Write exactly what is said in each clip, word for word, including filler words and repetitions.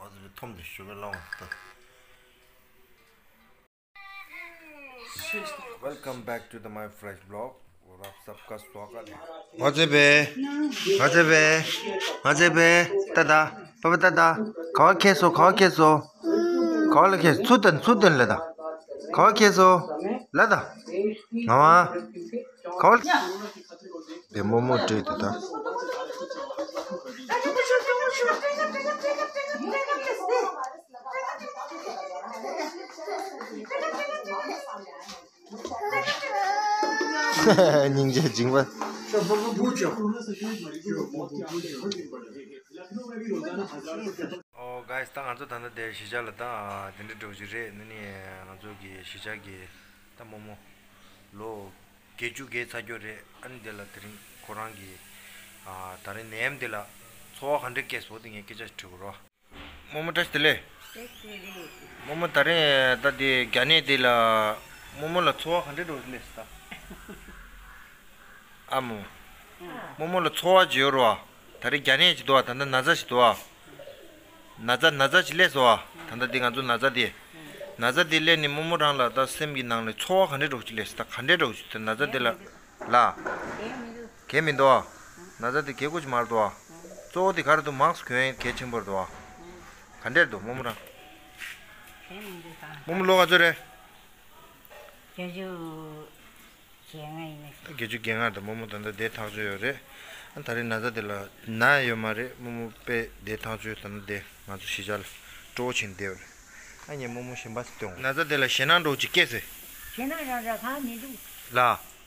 ཨ་ཙི་ཐོམ་དེ་ཞུ་གི་ལོང་ད། Welcome back to the my fresh blog. और आप सबका स्वागत है। ང་ཚེ་བེ། ང་ཚེ་བེ། ང་ཚེ་བེ། ཏ་ཏ། པ་པ་ཏ་ཏ། ག་བ་ཁེ་སོ། ག་བ་ཁེ་སོ། ག་བ་ལ་ཁེ་སོ། ཚུ་ཏན་ཚུ་ཏན་ལ་ད། ག་བ་ཁེ་སོ། ལ་ད། ང་བ། ག་བ་ལ། བེ་མོ་མོ་བྲེས་དུ་ད། སྙིང་རྗེ་འཇིགས་པ། ཨོ་གཱའི་ད་ང་ཚོ་ད་ལྟ་དེར་གཞིས་ཆགས་ལ་ད་དེ་འདྲ་འགྲོ་གི་རེད། ཨ་ནི་ང་ཚོ་གི་གཞིས་ཆགས་ཀྱི་ད་རྨོ་མོ་ལོ་བརྒྱད་ཅུ་བརྒལ་ཚར་རྒྱུ་རེད། ཨ་ནི་དེ་ལ་དེ་རིང་ཁོ་རང་གི་ཨ་ད་རིང་ནད་ཡམས་དེ་ལ་ཚོར་བ་ག་འདྲ་སྐྱེས་སོང་དེ་ངས་སྐད་ཆ་ཞིག་དྲི་དགོས་རེད། རྨོ་མོ་བཀྲ་ཤིས་བདེ་ལེགས། རྨོ་མོ་ད་རེས་ད་དེ་རྒྱ་ནད་དེ་ལ་རྨོ་མོ་ལ་ཚོར་བ་ག་འདྲ་འདྲ་བོ་ཞིག་སླེབས་སོང་ད། ཨ་མོ། རྨོ་མོ་ལ་ཚོར་བ་ཅིག་ཡོད་རེད་བ། ད་རེས་རྒྱ་ནད་ཅིག་འདུག་བ། ད་ལྟ་ན་ཚ་ཞིག་འདུག་བ། ན་ཚ་ན་ཚ་ཅིག་སླེབས་སོང་བ། ད་ལྟ་དེ་ང་ཚོ་ན་ཚ་དེ། ན་ཚ་དེ་སླེབས་ནས་རྨོ་མོ་རང་ལ་ད་སེམས་ཀྱི་ནང་ལ་ཚོར་བ་ག་འདྲ་འདྲ་བོ་ཅིག་སླེབས་སོང་ད། ག་འདྲ་འདྲ་བོ་ཅིག་ད་ན་ཚ་དེ་ལ། ལ། གལ་མི་འདུག་བ། ན་ཚ་དེ་གལ་དགོས་ཅིག་མ་རེད་དོ། གཙོ་བོ་དེ་ག་རེ་འདུག་མཱསྐ་གྱོན་ཡ་གལ་ཆེན་པོ་རེད་དོ། ག་འདྲས་འདུག་རྨོ་མོ་རང་། གལ་མི་འདུག་ད། རྨོ་མོ་ལོ་ག་ཚོད་རེད། བརྒྱད་ཅུ་གྱ་ལྔ་ཡིན་ན། བརྒྱད་ཅུ་གྱ་ལྔ་རེད་ད། རྨོ་མོ་ད་ལྟ་བསྡད་ཐག་ཆོད་ཡོད་རེད། ཨ་ད་རེས་ན་ཚ་དེ་ལ་ན་ཡོད་མ་རེད། རྨོ་མོ་དཔེ་བསྡད་ཐག་ཆོད་ད་ལྟ་བསྡད་ང་ཚོ་གཞིས་ཆགས་ལ་སྤྲོ་བོ་བྱས་ནས་བསྡད་ཡོད་རེད། ཨ་ངས་རྨོ་མོ་གཞན་པ་ཞིག་སྟོན། ན་ཚ་དེ་ལ་ཞེད་སྣང་འདྲ་བོ་ཅིག་སྐྱེས་སོང་། ཞེད་སྣང་རང་རང་གང་མི་འདུག་ལ།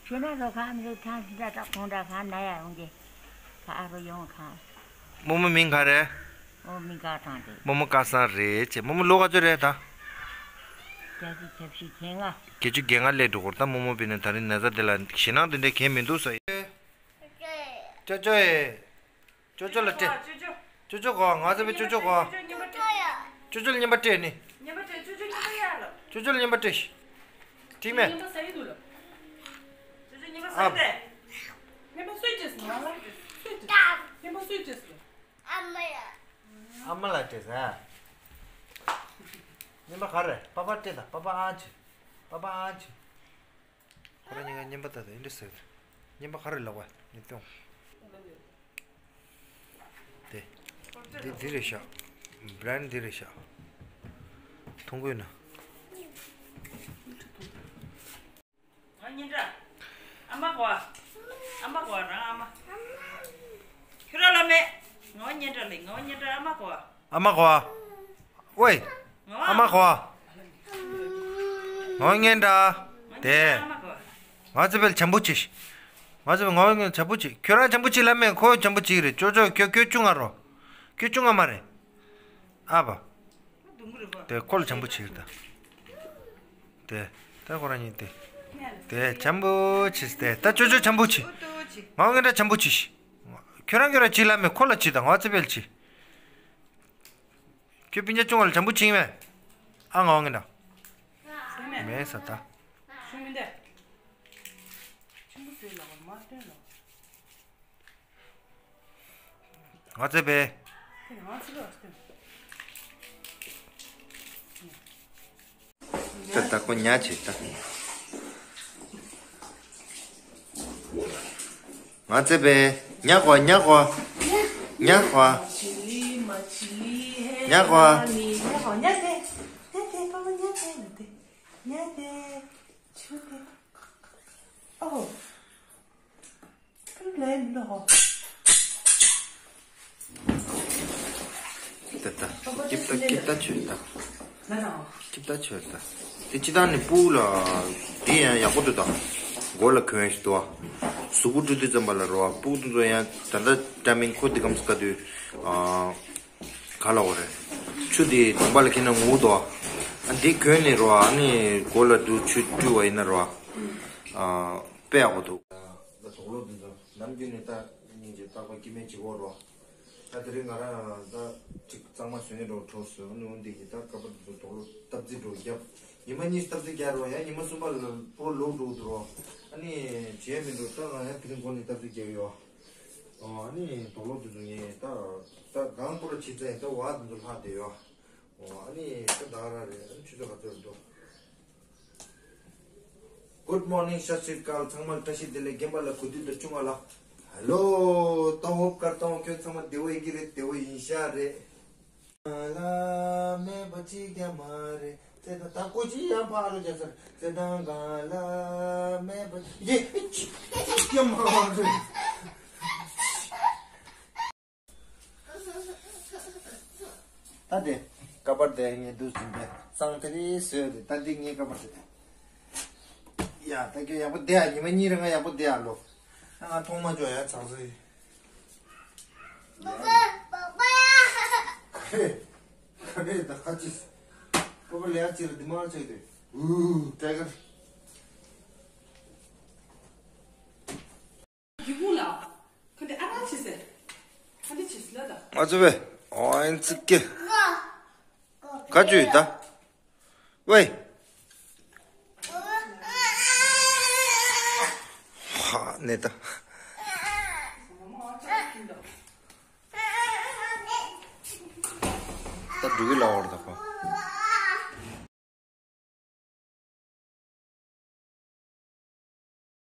ཁྱོད་རང་ཚོ་ཁང་མི་ཐང་འདྲ་དང་ཁོང་འདྲ་ཁང་ན་ཡ་ཡོང་གི། ཁ་ཨ་རོ་ཡོང་ཁང་། རྨོ་མོ་མིང་ག་རེད། ཨོ་མིང་ག་དང་དེ། རྨོ་མོ་སྐལ་བཟང་རེད་ཅེས། རྨོ་མོ་ལོ་ག་ཚོད་རེད་ད། བརྒྱད་ཅུ་གྱ་བཞི་གྱ་ལྔ། བརྒྱད་ཅུ་གྱ་ལྔ་སླེབས་འགྲོ་གི་རེད་ད། རྨོ་མོ་དཔེར་ན་ད་རིང་ན་ཚ་དེ་ལ་ཞེད་སྣང་དེ་འདྲ་གང་ཡང་མི་འདུག་ཟེར། ཅོ་ཅོ་ཨེ། ཅོ་ཅོ་ལ་སྤྲད། ཅོ་ཅོ་གོ། ང་ཚོ་བའི་ཅོ་ཅོ་གོ། ཅོ་ཅོ་ལ་རྔན་པ་སྤྲད་ནི། ཅོ་ཅོ་ལ་རྔན་པ་སྤྲད་ཤིག་ཁྲིད་མེད། ཨ། ཨ་མ་ལ་སྤྲད་ཟེར། རྔན་པ་ག་རེ། པ་པ་སྤྲད་དང་། པ་པ་ཨང་ཆི། པ་པ་ཨང་ཆི། ཁོ་རང་གཉིས་ཀ་རྔན་པ་ལྟ་དང་འདི་འདྲ་ཟེར། རྔན་པ་ག་རེ་ལབ་པ་ནི་སྟོན། དེ། འདི་འདི་རེད་ཤག་བྷི་རན་འདི་རེད་ཤག་མཐོང་གི་ཡོད་ན། ང་སྙན་གྲགས། ཨ་མ་གོ་ཨ། ཨ་མ་གོ་ཨ་རང་ཨ་མ། ཁྱོད་རང་ལ་མེད། ང་སྙན་གྲགས་ལས་ང་སྙན་གྲགས་ཨ་མ་གོ་ཨ། ཨ་མ་གོ་ཨ། ཝེ། ཨ་མ་གོ་ཨ། ངོ་སྙན་གྲགས། དེ། ང་ཚེ་འཕེལ་བྱམས་པོ་བྱེད། ང་ཚེ་འཕེལ་ངོ་སྙན་བྱམས་པོ་བྱེད། ཁྱོད་རང་བྱམས་པོ་བྱེད་ལབ་མེད། ཁོ་བྱམས་པོ་བྱེད་ཀྱི་རེད། ཅོ་ཅོ་ཁྱོད་ཁྱོད་བཅོ་ལྔ་རོ། ཁྱོད་བཅོ་ལྔ་མ་རེད། ཨ་ཕ། དེ་ཁོ་ལ་བྱམས་པོ་བྱེད་ཀྱི་རེད་ད། དེ། ད་ཁོ་རང་གཉིས་དེ། དེ་བྱམས་པོ་བྱེད་དེ། ད་ཅོ་ཅོ་བྱམས་པོ་བྱེད། ངོ་སྙན་གྲགས་བྱམས་པོ་བྱེད། ཁྱོད་རང་ཁྱོད་རང་བྱེད་ལབ་མེད། ཁོ་ལ་བྱེད་ད། ང་ཚེ་འཕེལ་བྱེད། ཁྱོད་སྤུན་ཀྱག་ཆུང་བ་ལ་བྱམས་པོ་བྱེད་མེད། ཨ་ང་འོང་ངེ་འདྲ། མེད་ས་ད། ང་ཚེ་འཕེལ། ད་ད་ཁོ་ཉལ་བྱེད་ད། ང་ཚེ་འཕེལ། ཉལ་གོ་ཉལ་གོ་ཉལ་གོ་ཉལ་གོ་ད་ད། སྐྱིབས་ད་སྐྱིབས་ད་ཆོད་ད། སྐྱིབས་ད་ཆོད་ད། དེ་སྤྱི་བཏང་ནི་སྤུ་གུ་ལ་དེ་ཡང་ཡག་པོ་འདུག་ད། མགོ་ལ་གྱོན་ཞིག་འདུག་བ། གཟུགས་པོ་བཀྲུ་དུས་ཙམ་པ་ལ་རོ་བ། སྤུ་གུ་དེ་ཚོ་ཡང་ད་ལྟ་འདྲ་མིན་ཁོ་འདི་གམ་སྐབས་དུས། ག་ལ་འོ་རེད། ཆུ་དེ་གདོང་པ་ལ་ཁྱེར་ན་ངུ་འདུག་བ། ཨ་འདི་གྱོན་ནི་རོ་བ། ཨ་ནི་མགོ་ལ་འདུག་ཆུ་བཀྲུ་བ་ཡིན་ན་རོ་བ། དཔེ་ཡག་པོ་འདུག་ད་དོག་ལོ་འདི་ཚོ་ནམ་རྒྱུན་ནས་ད་སྙིང་རྗེ་རྟག་པར་སྐྱེ་དམན་བྱེད་དགོས་རོ། ད་དེ་རིང་ང་རང་ད་ཅིག་གཙང་མ་བཟོས་ནས་འགྲོ་འཕྲོ་བཟོས་ནས་འོང་འདི་ཡིན། ད་སྐབས་བབ་འདི་ཚོ་དོག་ལོ་སྟབས་རྩིས་འགྲོ་རྒྱབ། ཉི་མ་གཉིས་སྟབས་རྩིས་རྒྱག་རོ། ཡང་ཉི་མ་གསུམ་པ་ལ་པོ་ལོག་འགྲོ་འདུག་རོ། ཨ་ནི་བྱས་མི་འགྲོ། ད་ང་ཡང་དེ་རིང་འགོ་ནས་སྟབས་རྩིས་རྒྱག་ཡོད། ཨ་ནི་དོག་ལོ་དེ་ཚོ་ངས་ད་ད་གང་པོ་ར་བྱེད་ཙང་ད་བ་དེ་ཚོ་ལྷག་བསྡད་ཡོད། ཨ་ནི་ད་ད་ག་ར་རེད། ཨ་ནི་ཆུ་ཚོད་ག་ཚོད་འདུག Good morning, Sat Sri Akal. ཚང་མ་བཀྲ་ཤིས་བདེ་ལེགས། རྒན་པ་ལགས་གུས་འདུད་དང་ཆུང་བ་ལགས། Hello. ཏང་ཧོབ་དཀར་ཏང་ཁྱོད་ཚང་མ་བདེ་བོ་ཡིན་གྱི་རེད། བདེ་བོ་ཡིན་ཤག་རེད། ལ་མེད་པ་གཅིག་ཀྱང་མ་རེད། ཙེ་ད་ད་ཀོ་ཅི་ཡང་ཕ་རོ་རྒྱ་སར་ཙེ་དང་ག་ལ་མེད་པ་ཡེ་གཅིག་ཀྱང་མ་རེད། ད་དེ་ཀ་པར་དེ་ངས་འདུག་ཟིན་པས་སང་དེ་རིང་བཟོས་ཏེ་ད་འདི་ངའི་ཀ་པར་དེ། ཡ་ད་ཁྱོད་ཡག་པོ་བསྡད་ཨ། ཉི་མ་གཉིས་རིང་ང་ཡག་པོ་བསྡད་ཨ་ལོ། ང་མཐོང་མ་འཇོག་ཡ་ཚང་ཚོ་ཡིན། ག་རེ། ག་རེ་ད་ཁ་ཅིག་པོ་པོ་ལས་ཅིག་ར་འདི་མ་ཆེ་དེ། ཨུ་ཏྲེ་གར། ཡི་གུ་ལ། ཁ་འདི་ཨ་ར་ཆི་ཟེར། ཁ་འདི་ཆི་ཟེར་ལ་ད། ཨ་ཙི་བེ། ཨོ་ཨིན་ཙི་ཀེ། ག་ཅུ་ཡི་ད། ཝེ། ཧ་ནེ་ད། ད་འགྲོ་གི་ལ་བར་ད་པ།